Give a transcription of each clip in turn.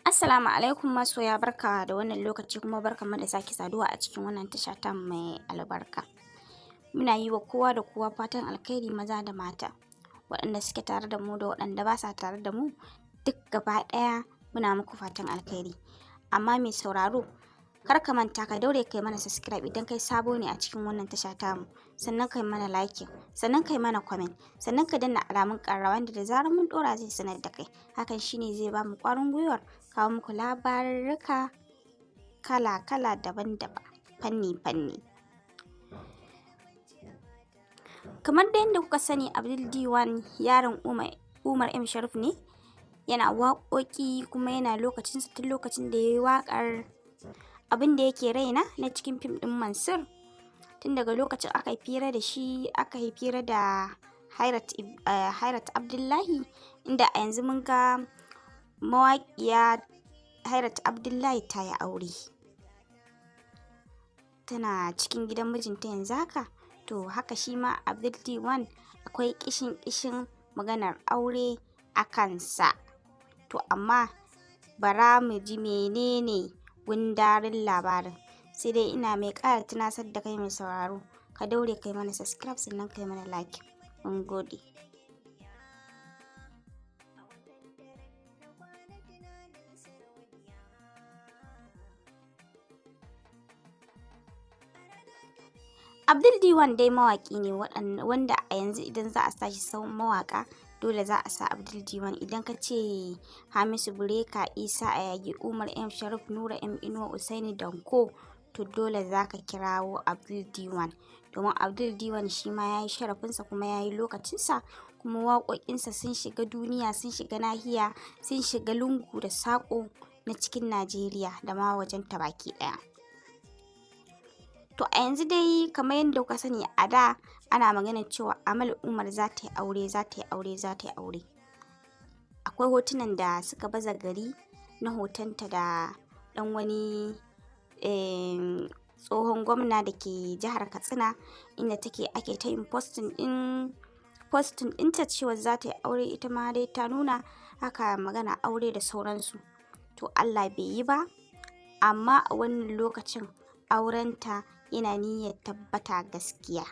Assalamu alaikum masoya, barka da wannan lokaci kuma barkanmu da sake saduwa a cikin wannan tasha ta mai albarka. Muna yi wa kowa da kowa fatan alkhairi, maza da mata, waɗanda suke tare da mu da waɗanda ba sa tare da mu, duk gaba ɗaya muna muku fatan alkhairi. Amma mai sauraro, kar ka manta ka daure kai mana subscribe idan kai sabo ne a cikin wannan tasha tamu, sannan kai mana like, sannan kai mana comment, sannan ka danna alamun ƙararrawa wanda da zarar mun ɗora zai sanar da kai. Hakan shine zai ba mu ƙwarin gwiwar kawo muku labarurruka kala-kala, daban-daban, fanni-fanni. Kamar da yadda kuka sani, Abdul D1 yaron Umar M Sharif ne, yana waƙoƙi kuma yana lokacinsa tun lokacin da ya yi waƙar Abin da Yake Raina na cikin fim ɗin Mansur. Tun daga lokacin aka yi fira da shi, aka yi fira da Hairat Abdullahi, inda a yanzu mun ga mawaƙiya Hairat Abdullahi ta yi aure, tana cikin gidan mijinta yanzu haka. To haka shi ma Abdul D1 akwai kishin kishin maganar aure a kansa. To amma bara mu ji menene gundarin labarin. Sai dai ina mai ƙara tunasar da kai mai sauraro, ka daure kai mana subscribe, sannan kai mana like. Mun gode. Abdul D1 dai mawaƙi ne wanda a yanzu idan za a sa shi sahun mawaƙa, dole za a sa Abdul D1. Idan ka ce Hamisu Breaker, Isa Ayagi, Umar M Sharif, Nura M Inuwa, Usaini Danko, to dole za ka kirawo Abdul D1. Domin Abdul D1 shi ma ya yi sharafinsa kuma ya yi lokacinsa, kuma waƙoƙinsa sun shiga duniya, sun shiga nahiya, sun shiga lungu da saƙo na cikin Najeriya da ma wajenta baki ɗaya. To a yanzu dai, kamar yadda kuka sani, a da ana maganar cewa Amal Umar za ta yi aure, za ta yi aure, za ta yi aure. Akwai hotunan da suka baza gari na hotonta da ɗan wani tsohon gwamna da ke jihar Katsina, inda take ake ta yin posting ɗinta cewa za ta yi aure. Ita ma dai ta nuna haka, magana aure da sauransu. To Allah bai yi ba, amma a wannan lokacin aurenta yana niyyar tabbata gaskiya.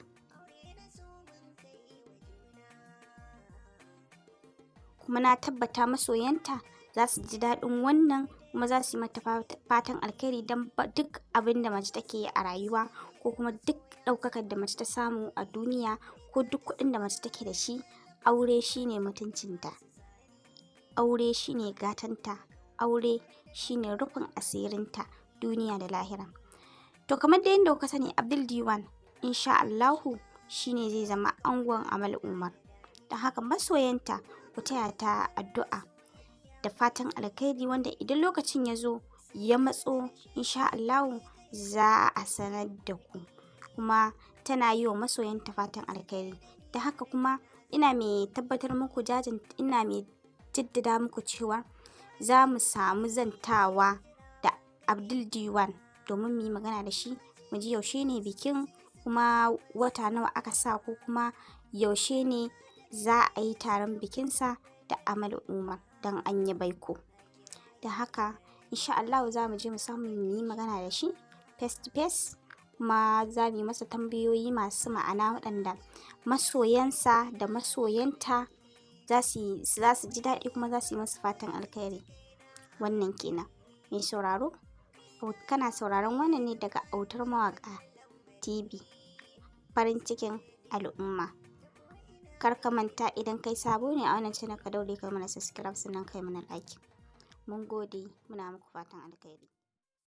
Kuma na tabbata masoyanta za su ji daɗin wannan, kuma za su yi mata fatan alkhairi, don duk abin da mace take yi a rayuwa, ko kuma duk ɗaukakar da mace ta samu a duniya, ko duk kuɗin da mace take da shi, aure shine mutuncinta, aure shine gatanta, aure shine rufin asirinta duniya da lahira. To kamar da yadda kuka sani, Abdul D1 insha Allahu shine zai zama angon Amal Umar. Don haka masoyanta, ku taya ta addu'a da fatan alkhairi, wanda idan lokacin ya zo ya matso, insha Allahu za a sanar da ku. Kuma tana yi wa masoyanta fatan alkhairi. Da haka kuma ina mai tabbatar muku, jajin, ina mai jaddada muku cewa za mu samu zantawa da Abdul D1 domin mu yi magana da shi, mu ji yaushe ne bikin, kuma wata nawa aka sa, ko kuma yaushe ne za a yi taron bikinsa da Amal Umar, don an yi baiko. Da haka insha Allah za mu je mu samu mu yi magana da shi face to face, kuma za mu yi masa tambayoyi masu ma'ana waɗanda masoyansa da masoyanta za su ji daɗi, kuma za su yi masa fatan alkhairi. Wannan kenan. Mai sauraro, kana sauraron wannan ne daga Autar Mawaƙa TV, farin cikin al'umma. Kar ka manta, idan kai sabo ne a wannan channel, ka daure kai mana subscribe, sannan kai mana like. Mun gode, muna muku fatan alkhairi.